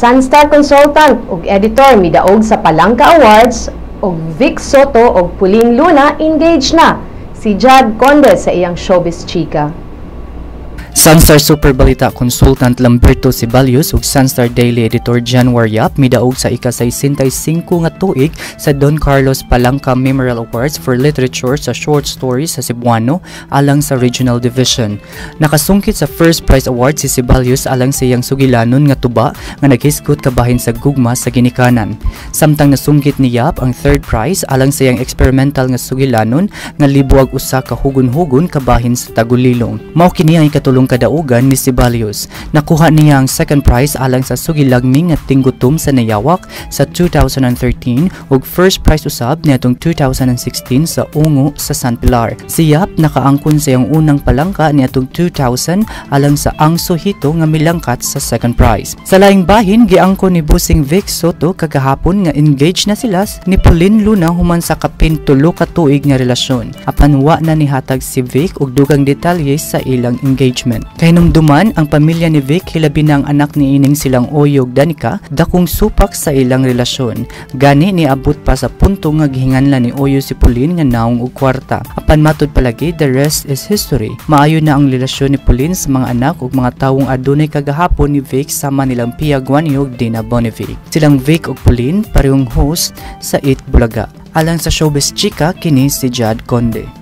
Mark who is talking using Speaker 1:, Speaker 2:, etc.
Speaker 1: Sunstar consultant ug editor midaog sa Palanca Awards ug Vic Sotto ug Pauleen Luna engaged na. Si Jad Conde sa iyang showbiz chika.
Speaker 2: Sunstar Super Balita Consultant Lamberto Ceballos ug Sunstar Daily Editor Januar Yap midaog sa ika-65 nga tuig sa Don Carlos Palanca Memorial Awards for Literature sa Short Stories sa Cebuano alang sa Regional Division. Nakasungkit sa First Prize Award si Ceballos alang sa iyang sugilanon nga Tuba nga naghisgot kabahin sa gugma sa ginikanan. Samtang nasungkit ni Yap ang third prize alang sa iyang experimental nga sugilanon nga Libuag Usa ka Hugon-hugon kabahin sa tagulilong. Mao kini ang ikatulong kadaugan ni Ceballos. Nakuha niya ang second prize alang sa sugilagming nga Tinggutom sa Nayawak sa 2013 ug first prize usab niadtong 2016 sa Ungo sa San Pilar. Si Yap nakaangkon sa iyang unang palangka niadtong 2000 alang sa Ang Suhito nga milangkat sa second prize. Sa laing bahin, giangkon ni Busing Vic Sotto kagahapon nga engaged na sila ni Pauleen Luna human sa kapin 3 ka tuig nga relasyon. Apan wa na nihatag si Vic og dugang detalye sa ilang engagement. Kahinumduman, ang pamilya ni Vic, hilabi na ang anak ni ining silang Oyo ug Danica, dakong supak sa ilang relasyon. Gani niabot pa sa punto nga gihinganlan ni Oyo si Pauleen nga nawong og kwarta. Apan matud palagi, the rest is history. Maayo na ang relasyon ni Pauleen sa mga anak ug mga tawong adunay kagahapon ni Vic sama nilang Pia Guanio ug Dina Bonnevie. Silang Vic ug Pauleen parehong host sa Eat Bulaga. Alang sa Showbiz Chika, kini si Jad Conde.